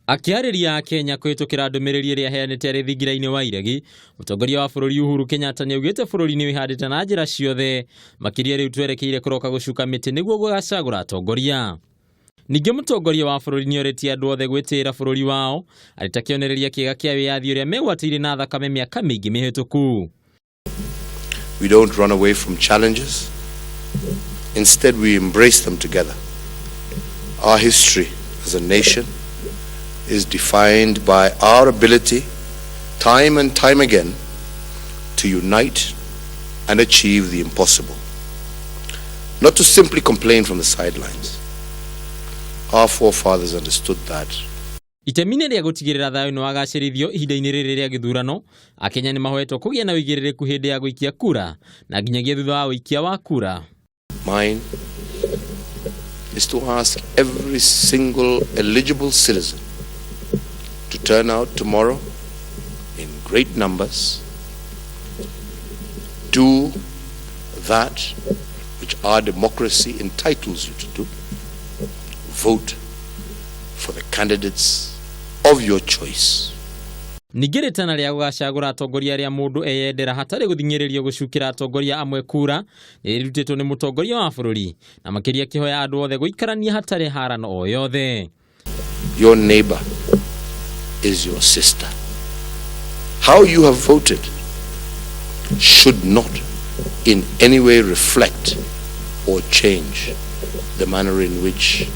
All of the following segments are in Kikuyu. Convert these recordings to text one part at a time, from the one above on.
Akĩarĩria Akenya kũhĩtũkĩra ndũmĩrĩri ĩrĩa aheanĩte arĩ thingira-inĩ wa iregi, mũtongoria wa bũrũri Uhuru Kenyatta nĩaugĩte bũrũri nĩ wĩhandĩte na njĩra ciothe, makĩria rĩu twerekeire kũroka gũcuka mĩtĩ nĩguo gũgacagũra atongoria. Ningĩ mũtongoria wa bũrũri nĩorĩtie andũ othe gwĩtĩĩra bũrũri wao arĩ ta kĩonereria kĩega kĩa wĩyathi ũrĩa megwatĩire na thakame mĩaka mĩingĩ mĩhĩtũku. We don't run away from challenges. Instead, we embrace them together. Our history as a nation is defined by our ability, time and time again, to unite and achieve the impossible. Not to simply complain from the sidelines. Our forefathers understood that. Itemi-inĩ rĩa gũtigĩrĩra thayũ nĩ wagacĩrithio ihinda-inĩ rĩrĩ rĩa gĩthurano, Akenya nĩ mahoetwo kũgĩa na ũigĩrĩrĩku hĩndĩ ya gũikia kura na nginyagia thutha wa ũikia wa kura. Mine is to ask every single eligible citizen to turn out tomorrow in great numbers, do that which our democracy entitles you to do, vote for the candidates of your choice. Ningĩ rĩtana rĩa gũgacagũra atongoria arĩa mũndũ eyendera hatarĩ gũthing'ĩrĩrio gũcukĩra atongoria amwe kura nĩ rĩrutĩtwo nĩ mũtongoria wa bũrũri na makĩria akĩhoya andũ othe gũikarania hatarĩ harano o yothe. Your neighbor is your sister. How you have voted should not in any way reflect or change the manner in which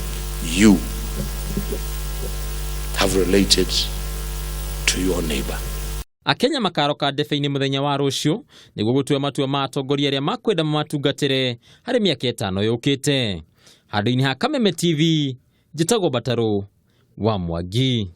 you have related to your neighbor. Akenya makaroka ndebe-inĩ mũthenya wa rũciũ nĩguo gũtua matua ma atongoria arĩa makwenda mamatungatĩre harĩ mĩaka ĩtano yũkĩte. Handũ-inĩ ha Kameme TV, njĩtagwo Batarũ wa Mwangi.